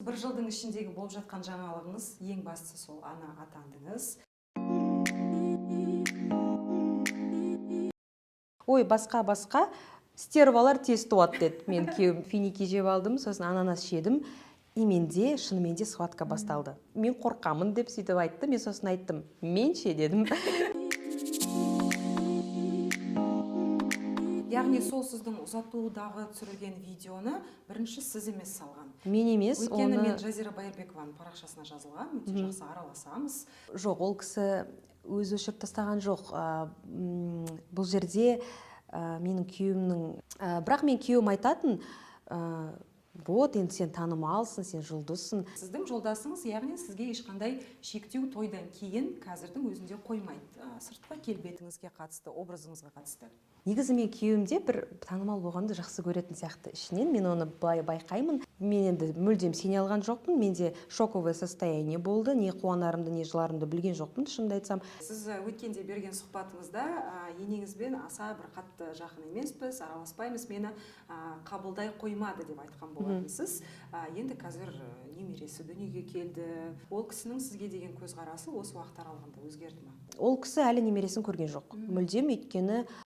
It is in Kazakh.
Осы бір жылдың ішіндегі болып жатқан жаңалығыңыз, ең бастысы, сол ана атандыңыз. Ой, басқа, басқа стервалар тез туады деді мен күйеуім. Финики жеп алдым, сосын ананас жедім, и менде шынымен де схватка басталды. «Мен қорқамын», — деп сөйтіп айтты. Мен сосын айттым: «Мен ше?» — дедім. Яғни сол сіздің ұзатудағы түсірілген видеоны бірінші сіз емес салған? Мен емес. Өйткені Оны мен Жазира Байырбекованың парақшасына жазылған, өте жақсы араласамыз. Жоқ, ол кісі өзі өшіріп тастаған жоқ. Бұл жерде менің күйеуімнің, бірақ мен күйеуім айтатын: «Вот енді сен танымалсың, сен жұлдызсың». Сіздің жолдасыңыз, яғни сізге ешқандай шектеу тойдан кейін, қазірдің өзінде қоймайды, сыртқы келбетіңізге қатысты, образыңызға қатысты? Негізі мен күйеуім де бір танымал болғанды жақсы көретін сияқты ішінен, мен оны былай байқаймын. Мен енді мүлдем сене алған жоқпын, менде шоковое состояние болды, не қуанарымды, не жыларымды білген жоқпын, шынымды айтсам. Сіз өткенде берген сұхбатыңызда «енеңізбен аса бір қатты жақын емеспіз, араласпаймыз, мені қабылдай қоймады» деп айтқан болатынсыз. Енді қазір немересі дүниеге келді. Ол кісінің сізге деген көзқарасы осы уақыт аралығында өзгерді ма? Ол кісі әлі немересін көрген жоқ мүлдем, өйткені